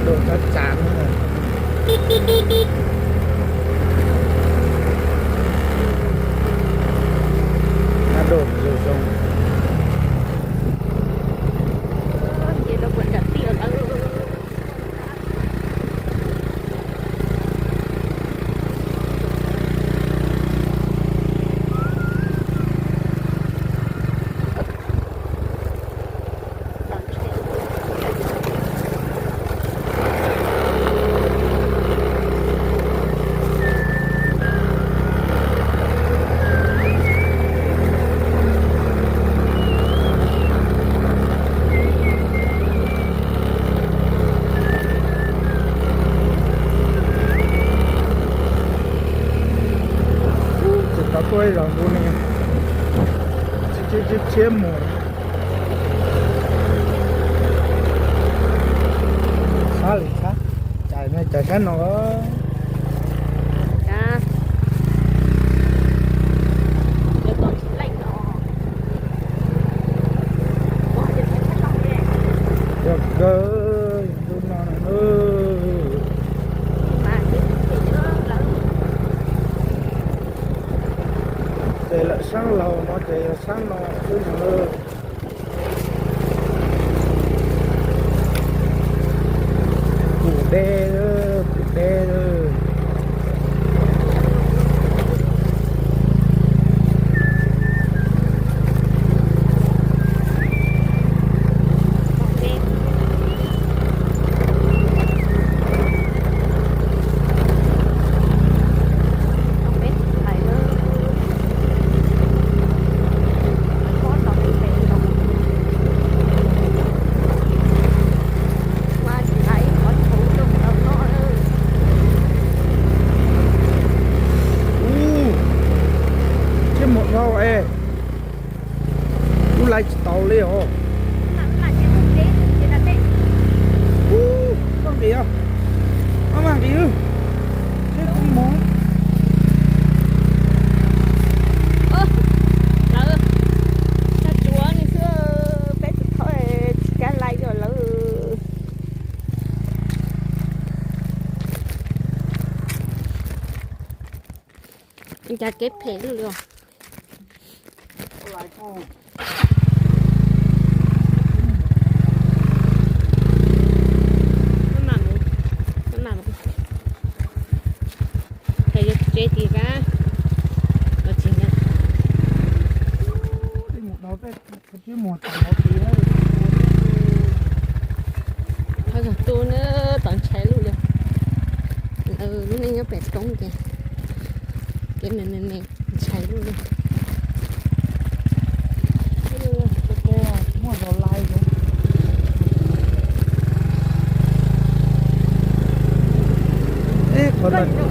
Dua tsav tsav no. Dua zoo zoo. Tsis tau tuaj ib zaug ntu ne, tshiab tshiab mus. Xab li xab, cais no cais sab no. Yog kawg, ntu no na. Ces lawm sab laug no ces yog sab no xwb na. Pum deb, pum deb. Ub, tsis muaj dhau es. Ub, lais tsis tau li os. Ub, koj nqis os. Koj mas nqis. Seb kuv mus. Lawv, tsuav nws xwb, peb tsis txhob, tsis kav lais yuav lawv. Cas kev phem lub li os. Hais yog tsev tim kab los tsis nkag. Qhov zog tu na, tau ntshai lub li. Lub neej nyob pem roob ces kev me me me ntshai lub li. Muaj zog lais. Eb, qhov no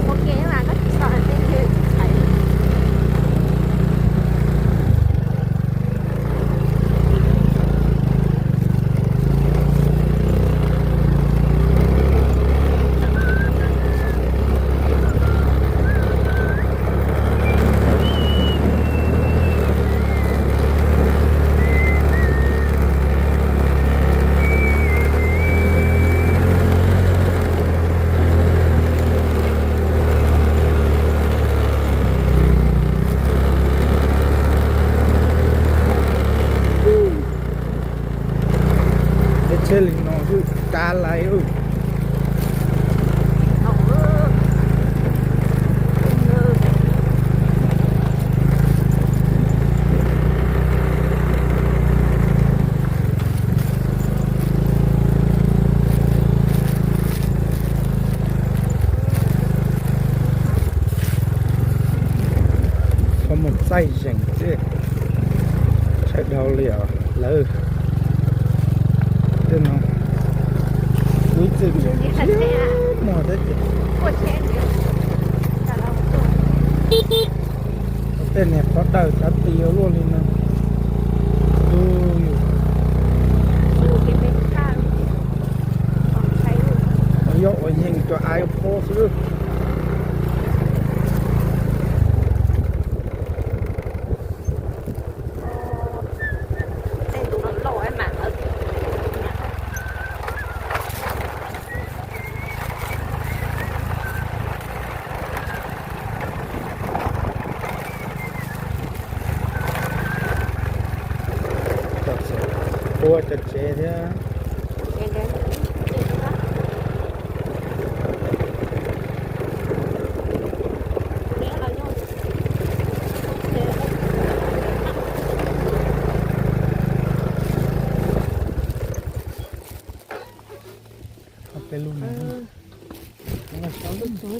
Tsheb li no xwb kav lais. Qhov muag txaij zeeg xwb, tshaj dhau li os lawv. Tej no ib txwm muag thiab ces tej niag qhov dawb xav ti ua luaj li no. Yog ua nyeeg cov av pob xwb. Ua cov tsev thiab. Tej lub no,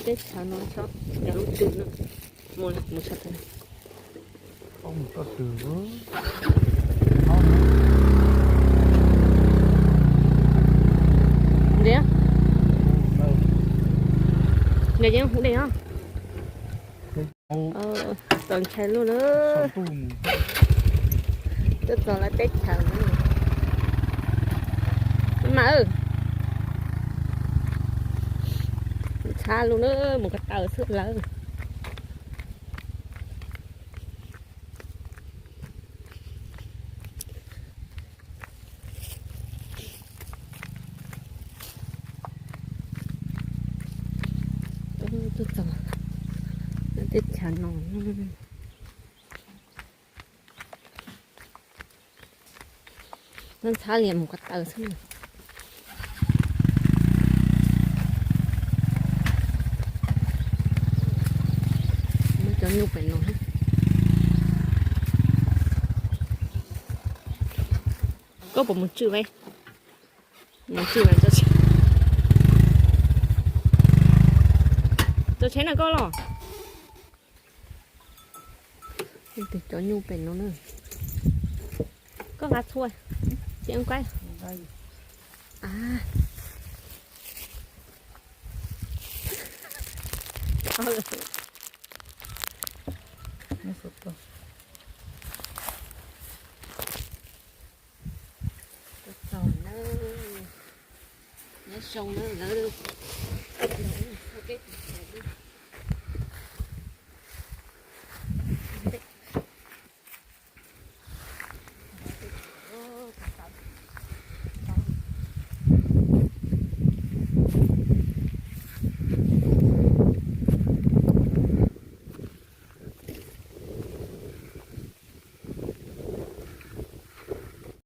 teb chaws no, cov lub twg no, mus mus txog tod. Ntiav, ntiav yeej hu dej os. Txaus ntshai lug na. Tuaj txog lawv teb chaws mas, ntshai lug na, mus ko taw xwb lawm. Tuaj txog teb chaws no, ntxhab ntxhab li mus ko taw xwb. Muaj cov nyuj pem no. Koj puas mus tswj, mus tswj, tso tsheb na koj los. Tus cov nyuj pem no na. Koj nqa txhua, txiav nqaij. Txog na, nyob zoo na lawv.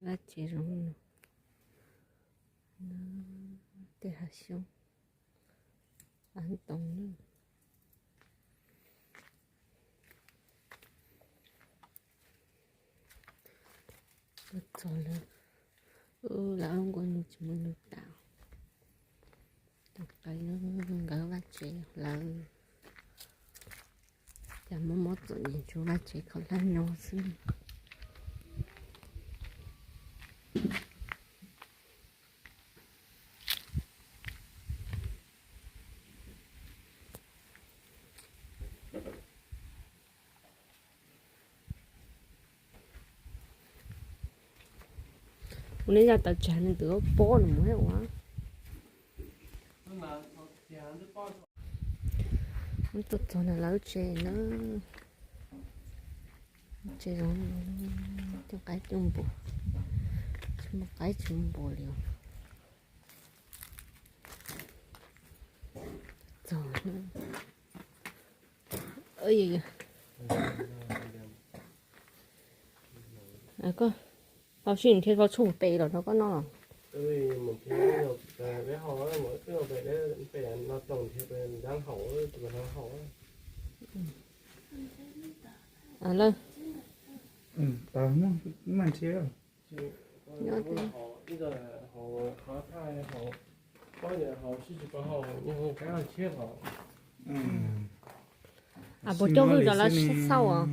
Vaj tsev zoo, tej hav xyoob, hav ntoo na. Tuaj txog lawm, lawv lub nkuaj nyuj tsis muaj nyuj tas. Tus qaib nkawd vaj tsev lawm, cas mob mob txom nyem tsuas vaj tsev khaub hlab nyob xwb. Ua nej yog tawv tsam nws twb pob nws mus ua. Wb tuaj txog ntawm lawv tsev na. Tsev zoo, coob qaib coob npua, tsis muaj qaib tsis muaj npua li os. Txog, koj tau sij nrhiav tau tshuaj pem los rau koj noj los? Lawm, puas coj hwj rau lawv xauj os?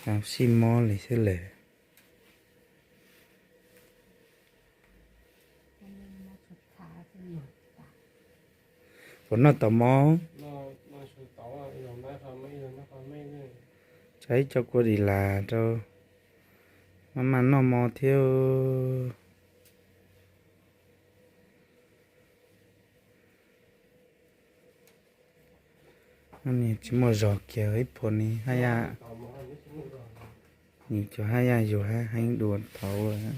Sib mob li xwb lawm. Puas noj tau mov? Tsa ib co kua dis las rau maj maj noj mov thiab. Nws tsis muaj zog kiag ib phuam ni haj yam, nws cov haj yam yus heev dua thaud lawm.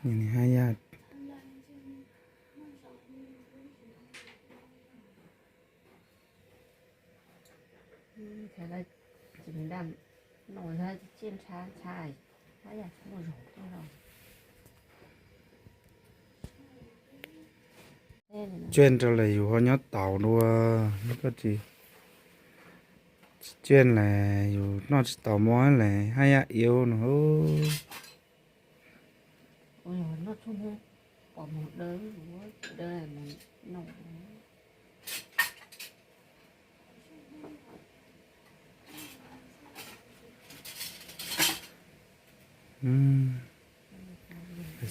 Nws haj yam. Tsiaj rau lawm yus ho nyob taus dua, koj tsis tsiaj lawm yus noj tsis taus mov lawm haj yam iab no.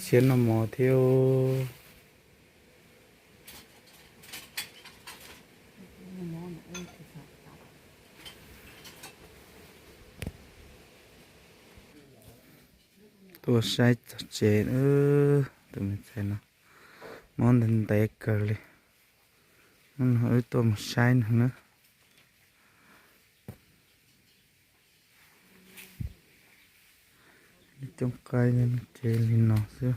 Siab noj mov thiab. Tuaj saib txog tsev, tus me ntxhais no mob ntev ntev kawg li. Hnub no wb tuaj mus saib nws na. Coob qaib ces li no xwb.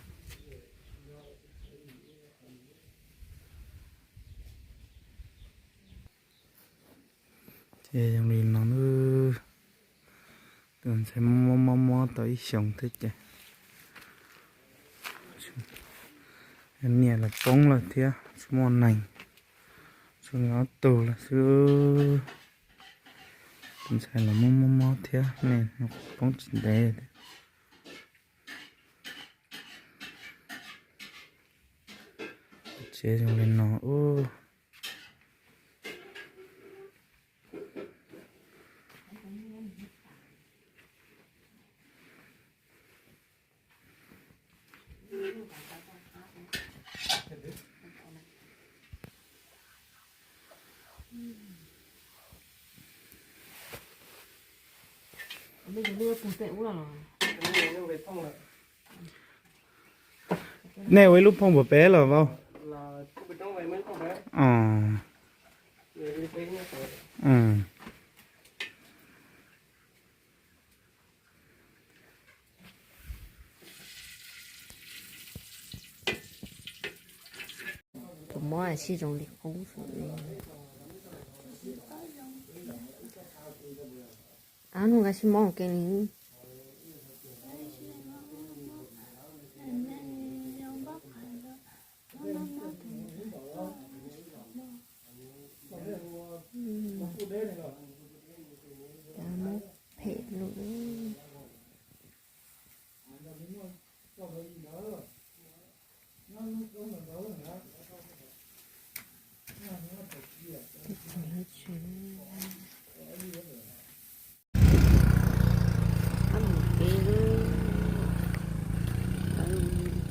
Ces zoo li no, tus ntxhais mob mob mob tau ib xyoos thiab ces niam los poob lawm thiab tsis muaj neeg, tsuas ob tug lawm xwb. Tus ntxhais los mob mob mob thiab niam poob tsis ntev thiab. Tsev zoo li no. Nej ua ib lub phooj puas peb los vauj? Tus mob sib zoo li qub xwb. Ab, nug nqa sib mob ke li. Mob phem lawm. Ab, mus kev lawm.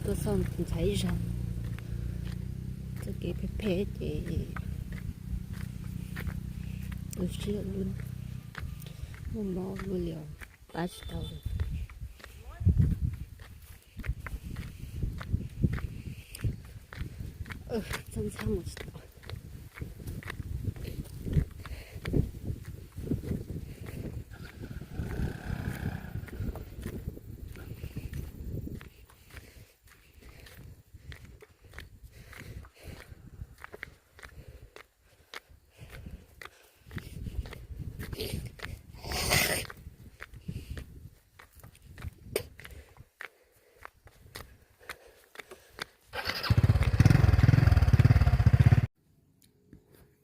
Tuaj xauj ntxhais ib zaug. Txoj kev phem phem ces tu siab lub, muaj mob lub li os, pab tsis tau li. Txhab ntxhab mus tsis tau.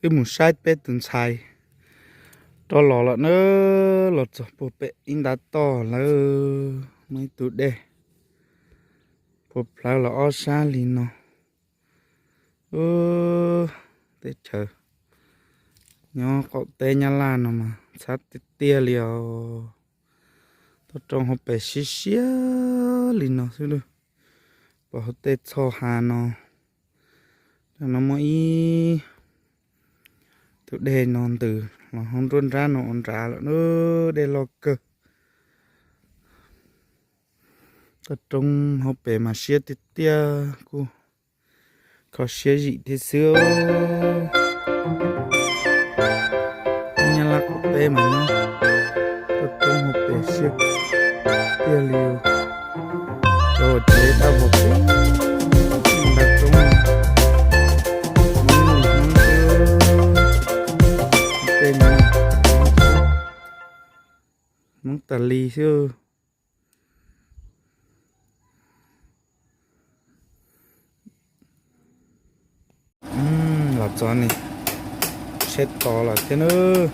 Wb mus saib peb tus ntxhais rov los lawm na, los txog puag pem ib ntav toj lawm, muaj ib tug dej. Phua plawg los ob sab li no. Ub, teb chaws nyob qaum teb Nyab Laj no mas ntxhab tiag tiag li os. Toj roob hauv pes siab siab li no xwb lauj. Pom hauv tej txhoj hav no, no muaj ib tus dej no ntws los hauv nruab nrab no ua nrad lawm, dej loj kawg. Toj roob hauv pes mas siab tiag tiag, kuj kho siab zim thiab xwb. Nyab Laj qaum teb mas nyob, toj roob hauv pes siab tiag li. Cov tsev dab vog pem nram roob, Hmoob Hmoob xwb, tej Hmoob tas li xwb. Los txog ne, tsheb tos lawm thiab nawb.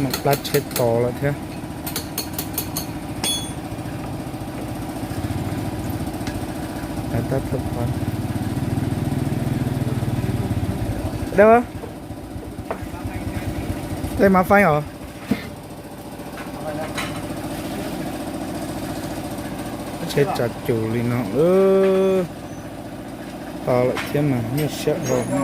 Mam plab tsheb tos lawm thiab. Dab, tej mab faib os. Tsheb tsa cum li no, tos lawm thiab mas nyuaj siab dhau no.